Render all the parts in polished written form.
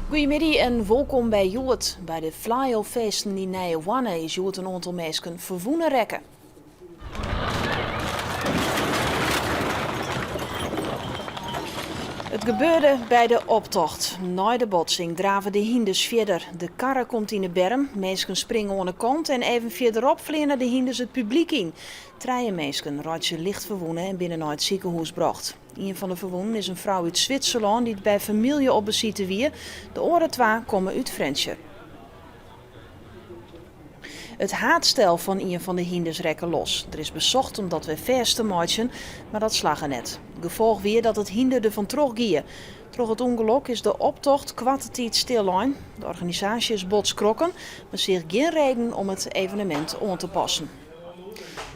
Goeiemiddei en wolkom by Hjoed. By de Flaeijelfeesten yn Nijehoarne is hjoed in oantal minsken ferwûne rekke. It gebeurde by de optocht. Nei de botsing drave de hynders fierder. De karre komt yn 'e berm, minsken springe oan 'e kant en even fierderop fleane de hynders it publyk yn. Trije minsken reitsje licht ferwûne en binne nei it sikehûs brocht. Ien fan de ferwûnen is in frou út Switserlân dy't by famylje op besite wie. De oare twa komme út Frjentsjer. It haadstel fan ien fan de hynders rekke los. Der is besocht om dat wer fêst te meitsjen, mar dat slagge net. Gefolch wie dat it hynder der fan troch gie. Troch it ûngelok is de optocht koarte tiid stillein. De organisaasje is bot skrokken, mar seach gjin reden om it evenemint oan te passen.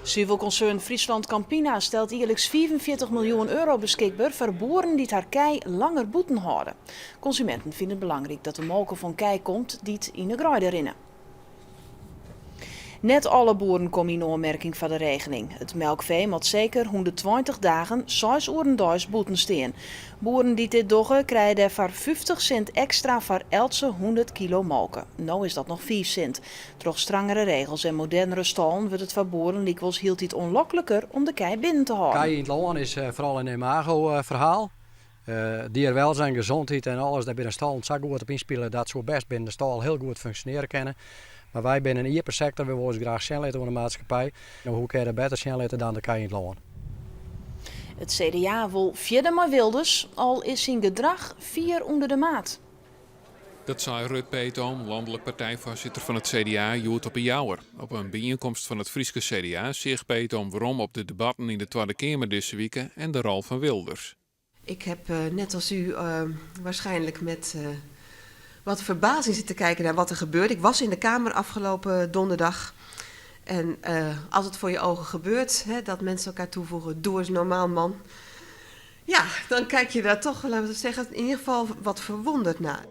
Suvelkonsern Friesland Campina stelt jierliks 45 miljoen euro beskikber foar boeren dy't har kij langer bûten hâlde. Konsuminten fine it belangryk dat de molke fan kij komt dy't yn 'e greide rinne. Net alle boeren komme yn oanmerking foar de regeling. It melkfee moat seker 120 dagen, seis oeren deis bûten stean. Boeren dy't dit dogge, krije dêrfoar 50 sint ekstra foar eltse 100 kilo molke. No is dat noch 5 sint. Troch strangere regels en modernere stâlen wurdt it foar boeren lykwols hieltyd oanlokliker om de kij binnen te hâlden. Kij yn it lân is foaral in imagoferhaal. Dierwelzijn, gezondheid en alles, dêr binne stâlen sa goed op ynspile, dat soe bêst binnen de stâl hiel goed funksjonearje kinne. Mar wy binne in iepen sektor, wy wolle ús graach sjen litte oan de maatskippij. No, hoe kinne je dat better sjen litte dan de kij yn it lân? It CDA wol fierder mei Wilders, al is syn gedrach fier ûnder de maat. Dat sei Ruth Peetoom, lanlik partijfoarsitter fan it CDA, hjoed op 'e Jouwer. Op in byienkomst fan it Fryske CDA seach Peetoom werom op de debatten yn de Twadde Keamer dizze wike en de rol fan Wilders. Ik heb net als u waarschijnlijk met wat verbazing zitten kijken naar wat er gebeurde. Ik was in de Kamer afgelopen donderdag. En als het voor je ogen gebeurt, hè, dat mensen elkaar toevoegen, doe eens normaal man. Ja, dan kijk je daar toch, laten we zeggen, in ieder geval wat verwonderd naar.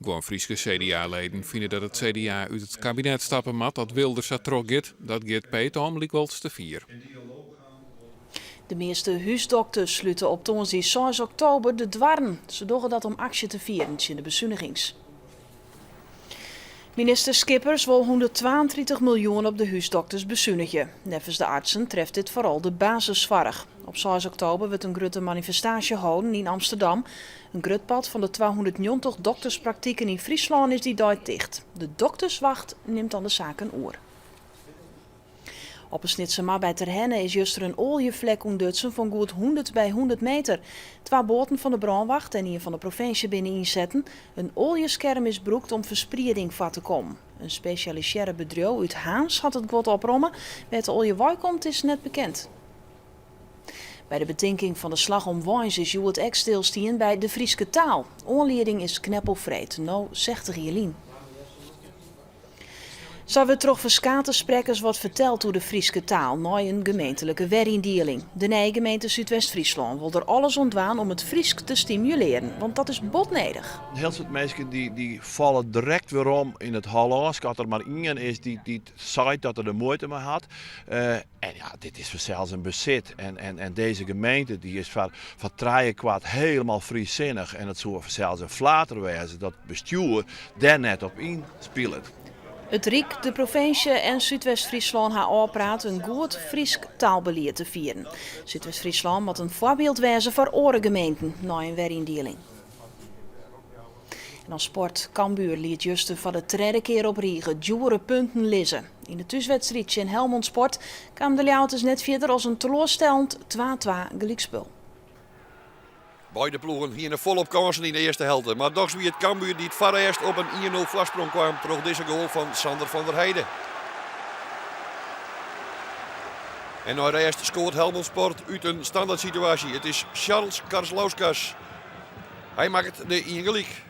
Guon Fryske CDA-leden fine dat it CDA út it kabinet stappe moat as Wilders sa trochgiet. Dat giet Peetoom lykwols te fier. De measte húsdokters slute op tongersdei 6 oktober de doarren. Se dogge dat om aksje te fieren tsjin de besunigings. Minister Schippers wol 132 miljoen op de húsdokters besunigje. Neffens de artsen treft dit foaral de basissoarch. Op 6 oktober wurdt in grutte manifestaasje holden yn Amsterdam. In grut part fan de 290 dokterspraktiken yn Fryslân is dy dei ticht. De dokterswacht nimt dan de saken oer. Op 'e Snitsermar by Terherne is juster in oaljeflek ûntdutsen fan goed 100 by 100 meter. Twa boaten fan de brânwacht en ien fan de provinsje binne ynsetten. In oaljeskerm is brûkt om fersprieding foar te kommen. In spesjalisearre bedriuw út Harns hat it guod opromme. Wêr't de oalje weikomt is net bekend. By de betinking fan de Slach om Warns is hjoed ek stilstien by de Fryske taal. Oanlieding is Kneppelfreed, no 60 jier lyn. Sa wurdt troch ferskate sprekkers wat ferteld oer de Fryske taal nei in gemeentelike weryndieling. De nije gemeente Súdwest-Fryslân wol der alles oan dwaan om it Frysk te stimulearen, want dat is bot nedich. In hiel soad minsken dy falle direkt werom yn it Hollânsk as der mar ien is dy't seit dat er der muoite mei hat. En ja, dit is fansels in besit en dizze gemeente dy is foar trijekwart helemaal Fryssinnich en it soe fansels in flater wêze dat it bestjoer dêr net op ynspilet. It Ryk, de provinsje en Súdwest-Fryslân ha ôfpraat in goed Frysk taalbelied te fieren. Súdwest-Fryslân moat in foarbyld wêze foar oare gemeenten nei in weryndieling. En dan sport. Cambuur liet juster foar de tredde kear op rige djoere punten lizze. Yn de thúswedstriid tsjin Helmond Sport kamen de Ljouwerters net fierder as in teloarstellend 2-2 gelykspul. Beide ploegen hiene folop kânsen yn de earste helte, mar dochs wie it Cambuur dy't foarearst op in 1-0 foarsprong kaam troch dizze goal fan Sander van der Heide. En nei rêst skoart Helmond Sport út in standertsituaasje. It is Charles Karslauskas. Hy makket de ien gelyk.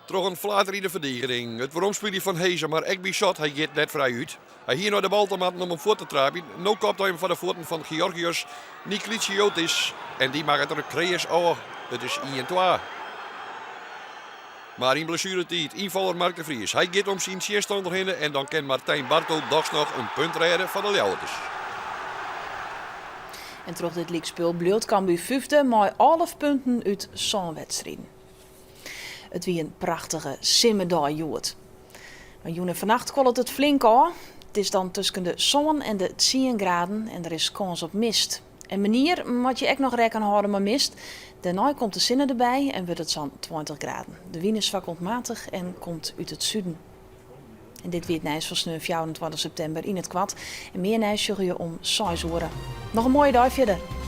Troch in flater yn de ferdigening. It weromspyljen fan Heze, mar ek Bizot, hy giet net frij út. Hy hie nei de bal ta moatten om him fuort te traapjen. No kopt hy him foar de fuotten fan Georgios Niklitziotis en dy makket er kreas ôf. It is 1-2. Mar yn blessueretiid ynfaller Mark de Vries. Hy giet om syn tsjinstanner hinne en dan kin Martijn Barto dochs noch in punt rêde foar de Ljouwerters. En troch dit lykspul bliuwt Cambuur fyfde mei 11 punten út sân wedstriden. It wie in prachtige simmerdei hjoed. Mar jûn en fannacht kuollet it flink ôf. It is dan tusken de sân en de tsien graden en der is kâns op mist. En moarnier moat je ek noch rekken hâlde mei mist. Dêrnei komt de sinne derby en wurdt it sa'n 20 graden. De wyn is swak oant matich en komt út it suden. En dit wie it nijs fan sneon 24 septimber yn it koart. En mear nijs sjogge je om 6 oere. Noch in moaie dei fierder.